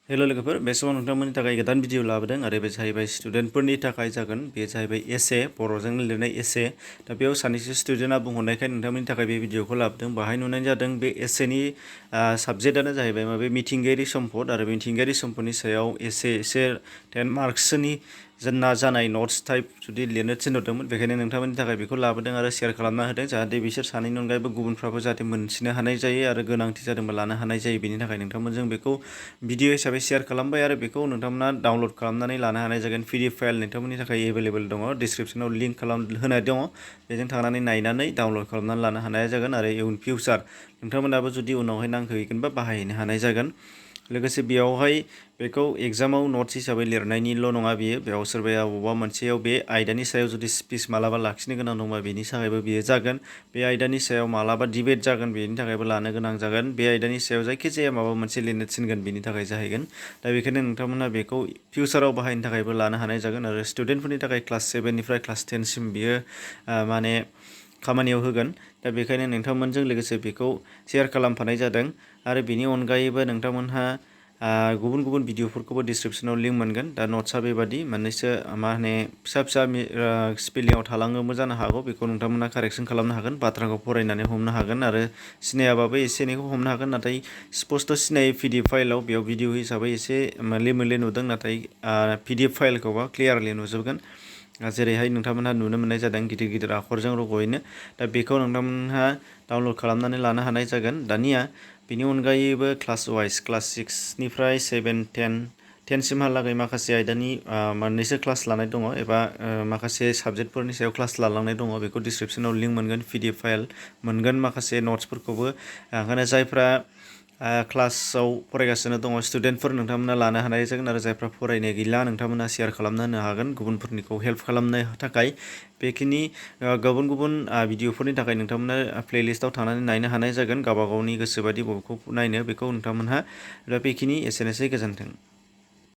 Hello लोगोफोर बे समाव नोंथांमोननि थाखाय गोदान भिडिअ लाबोदों आरो बे जाहैबाय स्टुडेन्टफोरनि थाखाय जागोन बे जाहैबाय एसे बर'जों लिरनाय एसे दा बेयाव सानैसो स्टुडेन्टआ बुंहरनायखाय नोंथांमोननि थाखाय बे भिडिअखौ लाबोदों बाहाय नुनाय जादों बे एसेनि साबजेक्टआनो जाहैबाय माबे मिथिंगायारि सम्पद आरो मिथिंगायारि सम्पदनि सायाव एसे 10 मार्क्ससोनि जानाय नट्स टाइप जुदि लिरनो थिनहरदोंमोन बेखायनो नोंथांमोननि थाखाय बेखौ लाबोदों आरो शेयार खालामना होदों जाहाथे बिसोर सानैनि अनगायैबो गुबुनफ्राबो जाहाथे मोनथिनो हानाय जायो आरो गोनांथि जादोंबा लानो हानाय जायो बेनि थाखाय नोंथांमोनजों बेखौ भिडिअ हिसाबै शेयार खालामबाय आरो बेखौ नोंथांमोना डाउनलड खालामनानै लानो हानाय जागोन पिडिएफ फाइल नोंथांमोननि थाखाय एभेलेबल दङ डिसक्रिपसनाव लिंक होनाय दङ बेजों थांनानै नायनानै डाउनलड खालामनानै लानो हानाय जागोन आरो इन फिउचार नोंथांमोनाबो जुदि उनावहाय नांहैगोनबा बाहायनो हानाय जागोन लोगोसे बेयावहाय बेखौ एग्जामाव नट्स हिसाबै लिरनायनिल' नङा बियो बेयाव सोरबाया बबेबा मोनसेयाव बे आयदानि सायाव जुदि स्पिच मालाबा लाखिनो गोनां दंबा बेनि थाखायबो बियो जागोन बे आयदानि सायाव मालाबा डिबेट जागोन बेनि थाखायबो लानो गोनां जागोन बे आयदानि सायाव जायखिजाया माबा मोनसे लिरनो थिनगोन बेनि थाखाय जाहैगोन दा बेखायनो नोंथांमोना बेखौ फिउचाराव बाहायनो थाखायबो लानो हानाय जागोन आरो स्टुडेन्टफोरनि थाखाय क्लास 7निफ्राय क्लास 10 सिम बियो माने खामानियाव होगोन दा बेखायनो नोंथांमोनजों लोगोसे बेखौ शेयार खालामफानाय जादों आरो बेनि अनगायैबो नोंथांमोनहा गुबुन गुबुन भिडिअफोरखौबो डिसक्रिपसनाव लिंक मोनगोन दा नट्सआ बेबादि मोननैसो फिसा स्पेलिंआव थालाङोबो जानो हागौ बेखौ नोंथांमोना कारेक्सन खालामनो हागोन बाथ्राखौ फरायनानै हमनो हागोन आरो सिनायाबाबो एसे एनैखौ हमनो हागोन नाथाय स्पस्ट सिनायै पिडिएफ फाइलाव बेयाव भिडिअ हिसाबै एसे मोले नुदों नाथाय पिडिएफ फाइलखौबा क्लियारलि नुजोबगोन जेरैहाय नोंथांमोनहा नुनो मोननाय जादों गिदिर गिदिर आखरजों रग'यैनो दा बेखौ नोंथांमोनहा डाउनलड खालामनानै लानो हानाय जागोन दानिया बेनि अनगायैबो क्लास वाइज क्लास 6निफ्राय 7 10 सिमहालागै माखासे आयदानि मोननैसो क्लास लानाय दङ एबा माखासे साबजेक्टफोरनि सायाव क्लास लालांनाय दङ बेखौ डिसक्रिपसनाव लिंक मोनगोन पिडिएफ फाइल मोनगोन माखासे नट्सफोरखौबो ओंखायनो जायफ्रा क्लासाव फरायगासिनो दङ स्टुडेन्टफोर नोंथांमोना लानो हानाय जागोन आरो जायफ्रा फरायनाय गैला नोंथांमोना शेयार खालामना होनो हागोन गुबुनफोरनिखौ हेल्प खालामनो थाखाय बेखिनि गुबुन गुबुन भिडिअफोरनि थाखाय नोंथांमोना प्लेलिस्टआव थांनानै नायनो हानाय जागोन गावबा गावनि गोसोबादि बबेखौ नायनो बेखौ नोंथांमोनहा दा बेखिनि एसेनोसै गोजोन्थों।